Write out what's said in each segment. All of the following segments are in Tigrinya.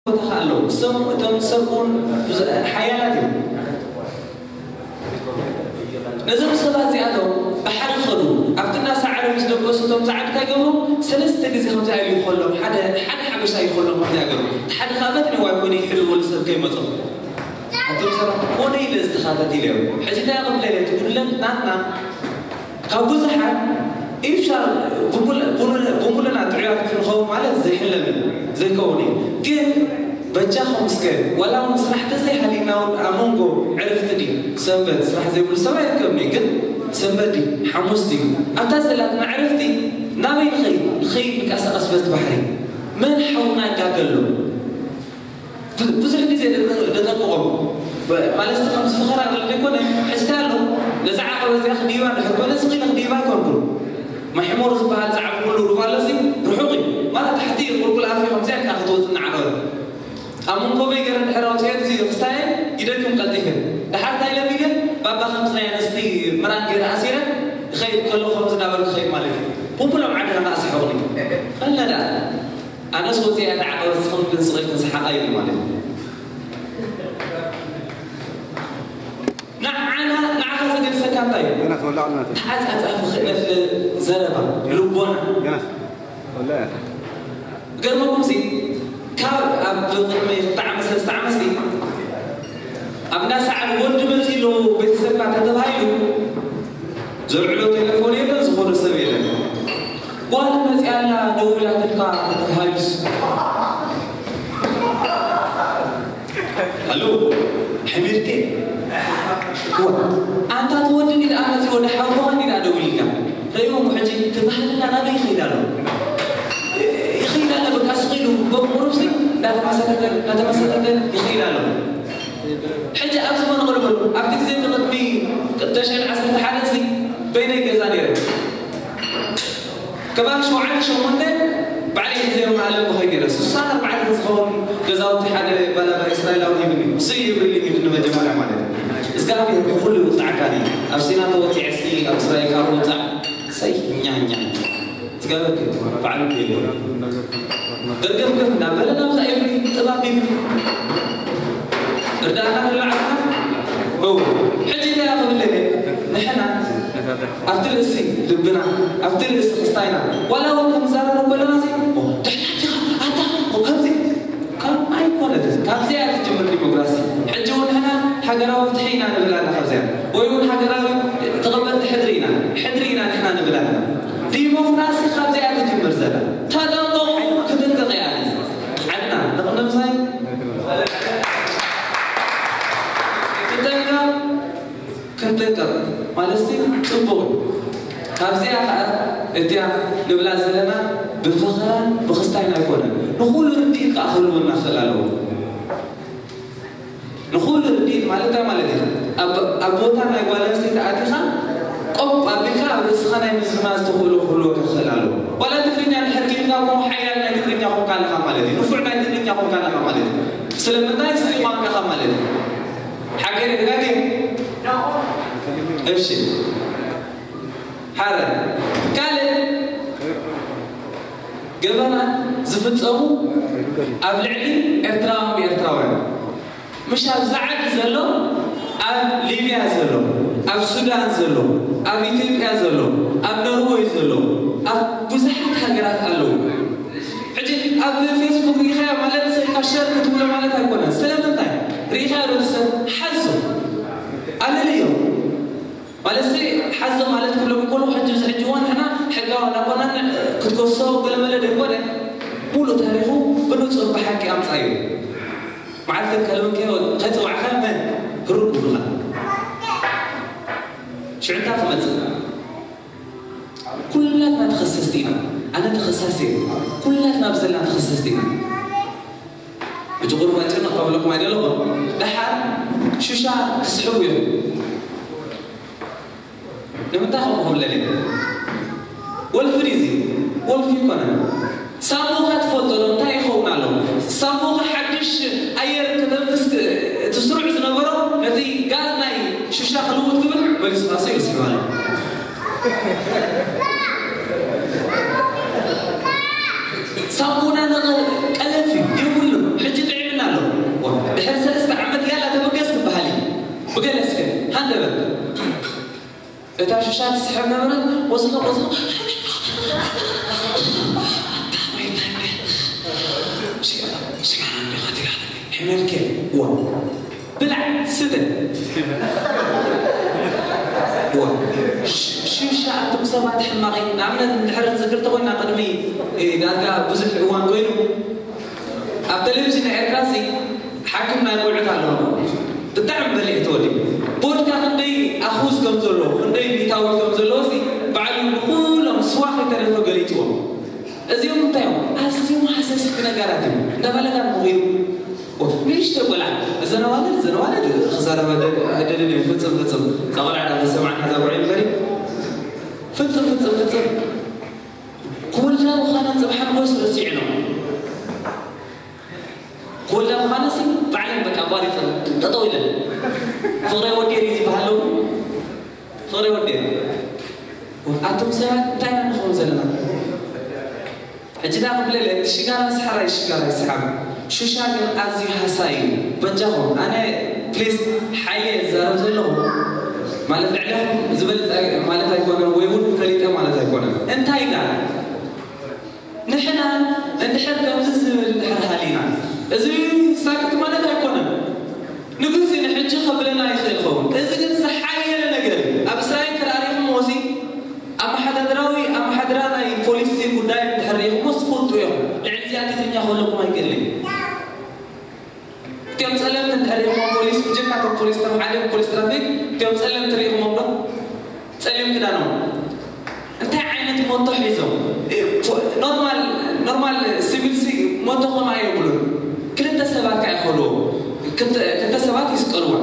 ቦታ ከ ኣለዉ። እሶም፣ እቶም ዝሰርቁ እውን ብዙ-፣ ሓያላት እዮም። ነዞም ሰባት እዚኣቶም ብሓደ ክኸዱ፣ ኣብቲ እናሰዓረ ምስ ደገሱ እቶም ጻዕዱ እንታይ ገብሩ? ሰለስተ ግዜ ከምዚኣ ኢሉ ይኸሎም፣ ሓደ፣ ሓደ ሓበሻ ይኸሎም ከምዚኣ ገይሩ። እቲ ሓደ ከኣ በቲ ነዋይ ኮይነ ይሕልወሉ ሰብ ከይመጾ። ኣቶም ሰባት ኮነ ኢለ ዝተኻተት ኢለ እዮም። ሕጂ እንታይ ክብለ ኢለ፣ እቲ ጉድለት ናትና ካብ ብዙሓት ኢፍሻ ብሙል-፣ ብሙል-፣ ብሙሉና ጥዑያት ክንኸውን ማለት ዘይሕለምን ዘይከውን እዩ። ግን በጃኹም እስከ፣ ዋላ እውን ስራሕ ተዘይሃሊና እውን ኣብ መንጎ ዕረፍቲ ድዩ? ሰንበት ስራሕ ዘይብሉ ሰብ ኣይርከብን እዩ። ግን ሰንበት ድዩ? ሓሙስ ድዩ? ኣብታ ዘላትና ዕረፍቲ ናበይ ንኸይድ? ንኸይድ ንቀሳቐስ በቲ ባሕሪ። መን ሓውና ይጋገ ኣሎ? ብ-፣ ብዙሕ ግዜ ደጠ-፣ ደጠንቅቖም። ብ-፣ ማለት ከምዚ ፈኸራ ዝብል ዘይኮነ፣ ሕዝታ ኣሎ። ነዛ ዓቐበት እዚኣ ክድይባ እንድሕር ኮይነ፣ ስቕ ኢለ ክድይባ ኣይኮንኩን። ማይ ሕሞር ዝበሃል ዛዕባ ኩሉ ሩባ ኣሎ፣ እዚ ርሑቕ እዩ። ማለት ታሕቲ ቁልቁል ኣትዩ ከምዚኣ ኢልካ ክትወጽእ እናዓቐበት። ኣብ መንኮበይ ገይረ እንድሕር ኣውፅኤ፣ እዚ ክስታየ ይደክም ቀልጢፈ። ደሓር እንታይ ለሚደ፣ ባባ ከምዚ ናይ ኣንስቲ ምራን ገይረ ኣሲረ፣ ይኸይድ ከሎ ከምዚ እናበልኩ ይኸይድ ማለት እዩ። ቡቡሎም ዓድና ከኣ ስሕቑኒ። ከለ ደኣ። ኣነስ ወፂኣ እታ ዓቐበት ስኽን ግን ስቕ ኢልክን ሰሓቓ ኢሉ ማለት እዩ። ንዓና፣ ንዓኻ ዘገድሰካ እንታይ እዩ? ገና ተወላዕ ናተ። ተዓጻጻፊ ክእለት ዘረባ፣ ገና። ልቦና። ገና። ወላሂ። ገርመኩም ሲ፣ ካብ ኣብ ቅድሚ ክልተ ዓመት፣ ሰለስተ ዓመት ሲ፣ ኣብ እንዳ ሰዓል ወዲ መፂኡ ኣሎ ቤተሰብካ ተተባሂሉ፣ ዘልዕሎ ቴሌፎን የለን፣ ዝኾነ ሰብ የለን። ጓል መፂኣ ኣላ፣ ደዊላትልካ ተባሂሉስ። ኣሎ፣ ሕሚርቴ። ዋ፣ ኣንታ ትወድኒ ደኣ መፂኡ፣ ወዲ ሓውቦኻኒ ደኣ ደዊልካ። ርእይዎም ሕጂ፣ እቲ ባህልና ናበይ ይኸይድ ኣሎ? ይኸይድ ኣሎ፣ በቃ ስቕ ኢሉ፣ በቁሩብሲ፣ እንዳተመሰረተ፣ እንዳተመሰረተ ይኸይድ ኣሎ። ሕጂ ኣብዚ መንቕልበሉ፣ ኣብቲ ግዜ እቲ ቅድሚ ክልተ ሽሕን ዓሰርተ ሓደን ሲ፣ በይነይ ገዛ ነይረ። ከባቢ ሸውዓተ ሸሞንተ ባዕለይ ሒዘዮም ንዓለም ብኸይድ ነይረ። ስሳን ኣርባዕተን ዝኸውን ገዛውቲ ሓደ ባላባ እስራኤላዊ ሂብኒ። ስቕ ይብልልኝ እዩ ንመጀመርያ ማለት እዩ። እግዚኣብሔር ብኹሉ ይውጻዕካኒ። ኣብ ሲና ተወጺዐ ሲ ኣብ እስራኤል ካብ ውጻዕ ሰይ ኛኛ። እግዚኣብሔር ባዕሉ ይብሎ። ደርገፍገፍ እንዳበለ ናብዛ ይብሊ ጥባብ ይብሊ። እርዳእና ንላዕልና። እው። ሕጂ እንታይ ክብል እየ? ንሕና ኣብቲ ርእሲ ልብና፣ ኣብቲ ርእሲ ክስታይና፣ ዋላ እውን ክንዘራረብ ከለና ሲ፣ ኦ፣ ድሕና ዲኻ? ኣታ፣ ኦ፣ ከምዚ። ካብ ኣይኮነትን። ካብዚኣ ትጅምር ዲሞክራሲ። ሕጂ እውን ንሕና ሃገራዊ ፍትሒ ኢና ንብል ኣና ካብዚኣ። ወይ እውን ሃገራዊ ተቐበልቲ ሕድሪ ኢና። ሕድሪ ኢና ንሕና ንብል ኣና። ዲሞክራሲ ካብዚኣ ትጅምር ዘላ። ተጠንቀቑ፣ ክጥንቀቕ እያ። ዓድና፣ ደቕነ ምሳይ? ክጠንቀቕ፣ ክንጥንቀቕ ማለትሲ ጽቡቕ እዩ። ካብዚኣ ኸኣ እቲኣ ንብላ ዘለና ብፈኸራን ብኽስታይን ኣይኮነን። ንኹሉ ርድኢት ከኣ ክህልወና ክኽእል ኣለዎ። ንኹሉ ርድኢት ማለት እንታይ ማለት እዩ? ኣብ፣ ኣብ ቦታ ናይ ጓል ኣንስተይቲ ኣቲኻ ቆብ ኣቢልካ ኣብ ርእስኻ ናይ ምዝማዝ ተኽእሎ ክህልወካ ክኽእል ኣለዎ። ዋላ ትግርኛ እንድሕር ጌርካ እሞ ሓያል ናይ ትግርኛ ኮንካ ኣለኻ ማለት እዩ። ንፉዕ ናይ ትግርኛ ኮንካ ኣለኻ ማለት እዩ። ስለምንታይ? እዚ ቋንቋኻ ማለት እዩ። ሓገር ደጋጊም። እሺ። ሓደ። ካልእ ገበናት ዝፍጸሙ ኣብ ልዕሊ ኤርትራውያን ብኤርትራውያን። ምሽ ኣብ ዛዕዲ ዘሎ፣ ኣብ ሊብያ ዘሎ፣ ኣብ ሱዳን ዘሎ፣ ኣብ ኢትዮጵያ ዘሎ፣ ኣብ ኖርወይ ዘሎ፣ ኣብ ብዙሓት ሃገራት ኣለዉ። ሕጂ ኣብ ፌስቡክ ሪኢኻዮ ማለት ስኢልካ ሸር ክትብሎ ማለት ኣይኮነን። ስለምንታይ? ሪኢኻዮ ዶ እቲ ሰብ? ሓዞ። ኣለልዮ። ማለት ሲ ሓዞ ማለት ክብለኩም ከለኹ፣ ሕጂ ኣብዚ ሕጂ እዋን ንሕና ሕጋዊ እናኾነን ክትከሶ ገለመለ ዘይኮነ፣ ሙሉእ ታሪኹ ብንጹር ብሓቂ ኣምጻዮ። መዓልቲ ከለውንከ ከይጽዋዕካ መን ህሩብ ክብሉኻ? ሽዑ እንታይ ክመጽእ? ኩላትና ተኸሰስቲ ኢና። ኣነ ተኸሳሲ እየ። ኩላትና ብዘላ ተኸሰስቲ ኢና። ሕጂ ቁሩብ ኣጨነቕ ከብለኩም ኣይደለኹን። ደሓር ሽሻ ትስሕቡ እዮም። ንምንታይ ከምኡ ክብለል እየ? ወልፊ ድዩ እዚ? ወልፊ ኣይኮነን። ሳሙኻ ትፈልጦ ዶ? እንታይ ይኸውን ኣሎ? ሳሙኻ ሓድሽ ኣየር ከተንፍስ ክ-፣ እቲ ስሩዕ ዝነበሮ ነቲ ጋዝ ናይ ሽሻ ክልውጥ ክብል መሊሱ ራሱ ይስሕብ ኣሎ። ሳሙና ንቐ-፣ ቀለፍ እዩ፣ የብሉን። ሕጂ ጥዕ ሽሻ ትስሕብ ነበረት። ወስዶ ወስዶ ሽጋራ እንዲኻ ትጋር ሕመልከ ዋ ብላዕ ስተ ዋ ሽሻ ኣቱም ሰባት ሕማቒ ንኣብነት እንድሕር ዝክር ተኮይና ቅድሚ ዳርጋ ብዙሕ እዋን ኮይኑ ኣብ ቴሌቪዥን ኤርትራ ሲ ሓኪም ናይ ቆልዑት ኣለዎ። ብጣዕሚ በሊሕ ተወዲ ቦድካ ክንደይ ኣኹዝ ከም ዘለዎ ክንደይ ሚታዊት ከም ዘለዎ ሲ ባዕሉ ንኩሎም ስዋ ከይተረፈ ገሊፅዎም። እዚኦም እንታይ እዮም? ኣዝዮም ሓሰስቲ ነገራት እዮም። እንዳበለካ ንኽዩ ንእሽቶ ቆልዓ እዘን ኣዋልድ እዘን ኣዋልድ ክዛረባ ኣይደልን እዮም። ፍፅም ፍፅም እዛ ቆልዓ ዳ ሰማዕና እዛ ቆልዓ እምበሪ ፍፅም ፍፅም ፍፅም ክወልዳ ምዃነን ጽባሕ ንጎስ ረሲዕኖም ክወልዳ ምዃነሲ ባዕለን በቃ ኣቋሪጸን ጠጠው ኢለን ፍቕረ ወዲ ሪዚ በሃለው ፍቕረ ወዲ ኣቶም ሰባት እንታይ ኢና ንኸውን ዘለና ሕጂ ዳ ክብለለ እቲ ሽጋራ ስሓራይ ሽጋራ ይስሓብ ሹሻ ግን ኣዝዩ ሃሳይ እዩ በጃኹም ኣነ ፕሊስ ሓይለ ዝዛረብ ዘለኹ ማለት ልዕለኹም ዝበልፅ ማለት ኣይኮነን ወይ እውን ፈሊጠ ማለት ኣይኮነን እንታይ ዳ ንሕና እንድሕር ከምዚ ዝብል እንድሕር ሃሊና እዚ ሳክት ማለት ኣይኮነን ንግዜ ንሕጂ ከብለና ይኽእል ኸውን እዚ ግን ዝሓየለ ነገር እዩ ኣብ እስራኤል ተራሪኹም ወሲ ኣመሓዳድራዊ ኣመሓድራ ናይ ፖሊሲ ጉዳይ እንድሕር ሪኹም ወስ ትፈልጡ እዮም ልዕሊ እዚኣ ትግርኛ ከለኩም ኣይክእልን እቲኦም ጸለምቲ እንድሕር ሪኹም ፖሊስ ብጀካ ቶም ፖሊስ ተምሓደ ፖሊስ ትራፊክ እቲኦም ጸለምቲ ሪኹሞም ዶ ጸሊም ክዳኖም እንታይ ዓይነት ሞቶ ሒዞም ኖርማል ኖርማል ሲቪል ሲ ሞቶ ከማ የብሉን ክልተ ሰባት ከ ይኸልዎ ክልተ ሰባት ይስቀልዎ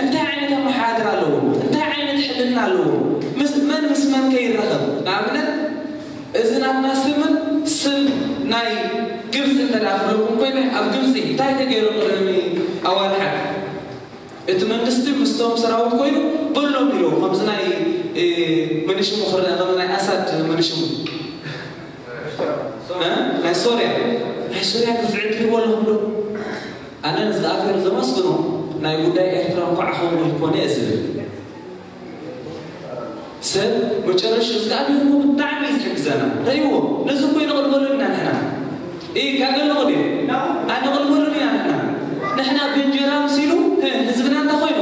እንታይ ዓይነት ኣመሓድራ ኣለዎ እንታይ ዓይነት ሕልና ኣለዎ ምስ መን ምስ መን ከይራኸብ ንኣብነት እዚ ናትና ስምን ስም ናይ ግብፂ እንተ ክብለኩም ኮይነ ኣብ ግብፂ እንታይ ተገይሩ ቅድሚ ኣዋርሓት እቲ መንግስቲ ምስቶም ሰራዊት ኮይኑ በሎም ኢሎ ከምዚ ናይ መንሽሙ ክረአ ከምዚ ናይ ኣሳድ መንሽሙ ናይ ሶርያ ናይ ሶርያ ግፍዒ ትሪእዎ ኣለኹም ዶ ኣነ ንዝኣፈር ዘመስግኖ ናይ ጉዳይ ኤርትራ እንኳዕ ከምኡ ይኮነ እየ ዝብል ሰብ መጨረሽ ዝኣቢርኩ ብጣዕሚ እዩ ዝሕግዘና ረይዎ ነዚ እኮ ይንቕልበሉ ኢና ንሕና ይጋገሉ ዲ ኣነቕልበሉ ኢና ንሕና ንሕና ብእንጀራ ምሲሉ ህዝብና እንታ ኮይኑ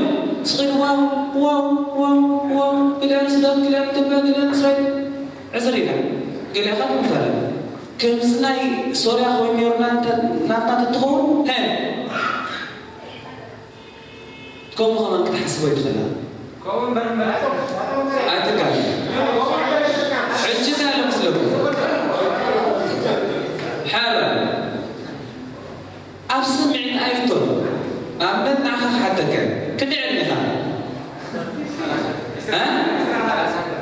ስኺሉ ዋው ዋው ዋው ዋው ክልያን ሱዳን ክልያን ኢትዮጵያ ክልያን እስራኤል ዕስር ኢና ገሊኻ ትምታለን ከምዚ ናይ ሶርያ ኮይኑ ነርና ናትና ተትኸውን ከምኡ ከማን ክትሓስቦ ይትኽእላ ኣይትጋል ሕጂ እንታይ ኣሎ ምስለኩም ሓረ ኣብ ስምዒት ኣይእቶን ንኣብነት ንዓኻ ክሓተከ ክንደይ ዕድሜኻ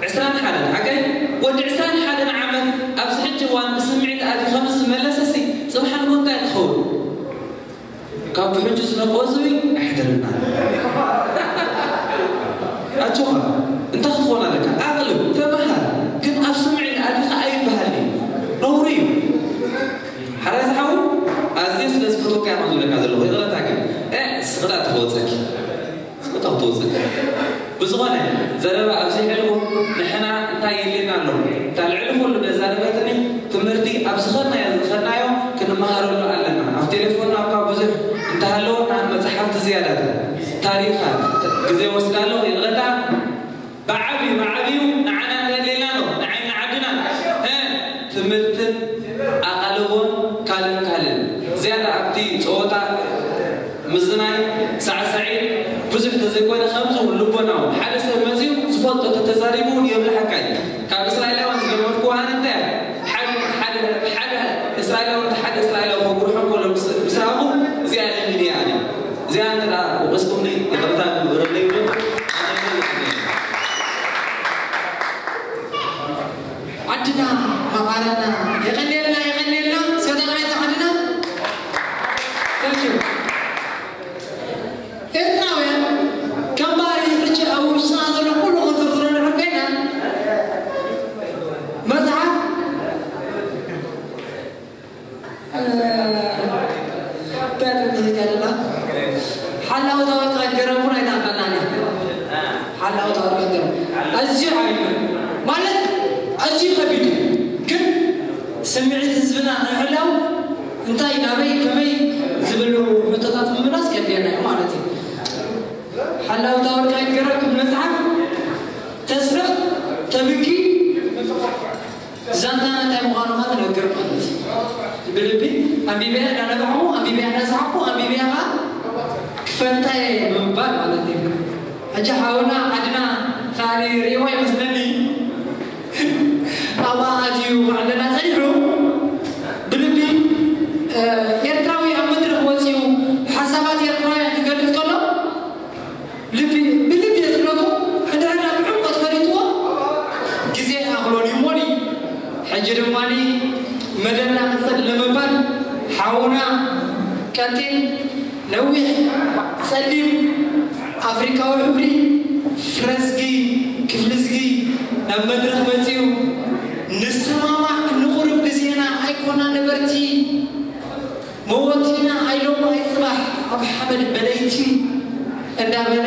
ዕስራን ሓደን ሓቀይ ወዲ ዕስራን ሓደን ዓመት ኣብዚ ሕጂ እዋን ብስምዒት ኣትዩ ከምዚ ዝመለሰሲ ፅባሕ ንጎ እንታይ ክኸውን ካብ ብሕጂ ዝነቅኦ ዝብኢ ኣሕድርና ኣጆኻ እንታይ ክትኾን ኣለካ ኣቕልብ ተመሃር ግን ኣብ ስምዒት ኣቲኻ ኣይበሃል እዩ ነውሪ እዩ ሓራይ ዝሓው ኣዝየ ስለ ዝፈትወካ እየ ዝብለካ ዘለኹ ይቕረታ ግን ስኽዳ ትኸወፀኪ ስኽዳ ትወፀኪ ብዝኾነ ዘረባ ኣብዚ ሕልቦ ንሕና እንታይ የድልየና ኣሎ እታ ልዕሊ ኩሉ ዘዛረበትኒ ትምህርቲ ኣብ ዝኸድናዮ ዝኸድናዮ ክንመሃረሉ ኣለና ኣብ ቴሌፎንና እኳ ብዙሕ እንተሃለወና መፅሓፍቲ ዝያዳት ታሪኻት ግዜ ወስዳ ኣለኹ ይቕረታ ብዓብዩ ብዓብዩ ንዓና እንተድልየና ኣሎ ንዓይ ንዓድና ትምህርትን ኣቓልቦን ካልእን ካልእን ዝያዳ ኣብቲ ፀወታ ምዝናይ ሳዕሳዒት ብዙሕ ተዘይኮይነ ከምዚ እውን ልቦናዊ ሓደ ሰብ መፅዩ ዝፈልጦ ተተዛሪቡ እውን የብልሓካ እዩ ካብ እስራኤላውያን ዝለመድኩዎ ኣነ እንታይ ሓደ ሓደ ሓደ እስራኤላዊ ሓደ እስራኤላዊ ከጉርሖ ከሎ ምስ ረኣኹ እዚኣ ለሚድያ ኣነ እዚኣ እንተ ወቀስኩምኒ ይቅርታ ግበረለይ ዓድና መቓረና የቐንየልና የቐንየልና ሰደቓይት ዓድና Thank you. ኤርትራውያን ከም ባህሪ ሕጂ ኣብ ውሽጥና ዘሎ ኩሉ ክንዝርዝሮ ንዕብ ኮይና መጽሓፍ እንታይ ትብል ዘለና ሓላው ታወቃ ገረቡን ኣይተኣመናን ኣዝዩ ዓብዩ ማለት ኣዝዩ ከቢድ እዩ። ግን ስምዒት ህዝብና ንምሕላው እንታይ ናበይ ከመይ ዝብሉ ሕቶታት ምምላስ ከድልየና እዩ ማለት እዩ። ሓላውታ ወርቃይት ገረብ መጽሓፍ ተስርቕ፣ ተብኪ፣ ዛንታና እንታይ ምዃኑ ኸዓ ትነግር ማለት እዩ። ብልቢ ኣንቢበያ እንዳነባሕኩ ኣንቢበያ እንዳሰሓኩ ኣንቢበያ ኸዓ ክፈልጣ እየ ብምባል ማለት እዩ። ሕጂ ሓውና ዓድና ካሊ ርእዋ ይመስለኒ። ኣብኣ ኣትዩ ክዕለና ጸኒሑ። ብልቢ ኤርትራዊ ኣብ መድረኽ ወጺኡ ሓሳባት ኤርትራውያን ክገልጽ ከሎ ልቢ ብልቢ የትብለኩ። ሕድሕድና ብዕምቆት ፈሊጥዎ ግዜ ኣኽሎን እዩ እሞኒ። ሕጂ ድማ መደብና ክጸል ንምባል ሓውና ቀጢን ነዊሕ ጸሊም ኣፍሪካዊ ሕብሪ ፍረዝጊ ክፍልዝጊ ናብ መድረኽ መጺኡ ንሰማማዕ ንቑርብ ግዜና ኣይኮና ነበርቲ መወቲና ኣይሎማ ኣይፅባሕ ኣብ ሓመድ በለይቲ እንዳበለ